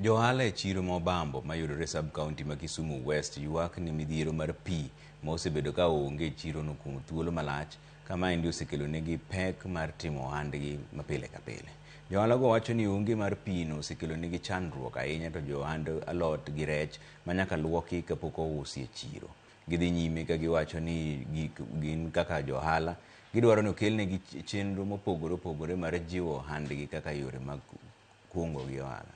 Jo ohala e chiro ma Obambo mayudore e sub county ma Kisumu West ywak ni midhiero mar pi ma osebedo ka onge e chirono kuom thuolo malach ka maendi osekelo negi pek mar timo ohandgi ma pile ka pile. Jo ohala go wacho ni onge mar pi no osekelo negi chandruok ahinya to jo ohand alot gi rech ma nyaka luoki kapok ousi e chiro. Gidhi nyime ka giwacho ni gin kaka jo ohala gidwaro ni okelnegi chenro mopogore opogore mar jiwo ohandgi kaka yore mag kungo gi ohala.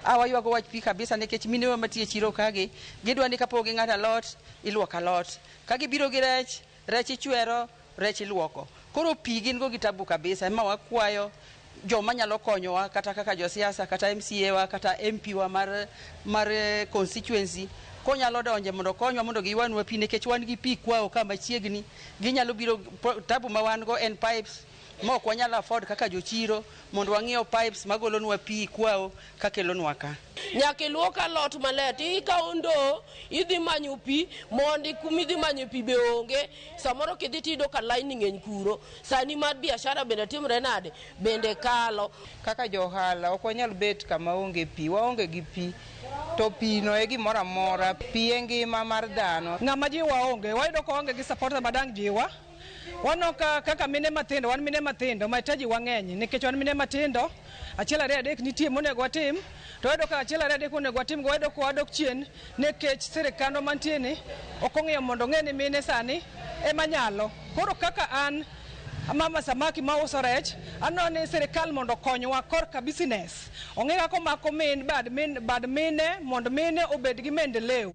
A waywago wach pi kabisa nikech minewa matiyo e chiro kagi gidwa ni kapok ging'ado alot iluoko alot ka gibiro gi rech Rech ichwero, rech iluoko. Koro pi gin go gi tabu kabisa ema wakwayo joma nyalo konyowa kata kaka josiasa kata MCA wa kata MP wa mar, mar constituency konyalo donje mondo okonywa mondo giywanwa pi nikech wan gi pi kwao ka machiegni. Ginyalo biro, tabu ma wan go en pipes ma ok wanyal afford kaka jochiro mondo wang'iew pipes magolonwa pi kwao kakelonwa ka. Nyaka iluok alot maler to ikawo ndoo idhi manyo pi mondi kuma idhi manyo pi be onge. Samoro kidhi tiyudo ka laini ng'eny kuro. Sani mar biashara bende timre nade? Bende kalo. Kaka jo ohala ok wanyal bet kama onge pi, waonge gi pi to pi no e gimoro amora, pi e ngima mar dhano. Ng'ama jiwa onge, wayudo ka waonge gi supporter ma dang' jiwa. Waneno ka kaka mine matindo, wan mine matindo, mahitaji wa ng'eny nikech wan mine matindo, achiel ariyo adek nitie monego watim, to wayudo ka achiel ariyo adek monego watim go wayudo ka wadok chien nikech sirikandwa mantie ni ok ong'iyo mondo ong'e ni mine sani ema nyalo. Koro kaka an mama samaki ma uso rech, aneno ni sirikal mondo okonywa korka business, ong'e kaka omako min, bad min, bad mine mondo mine obed gi maendeleo.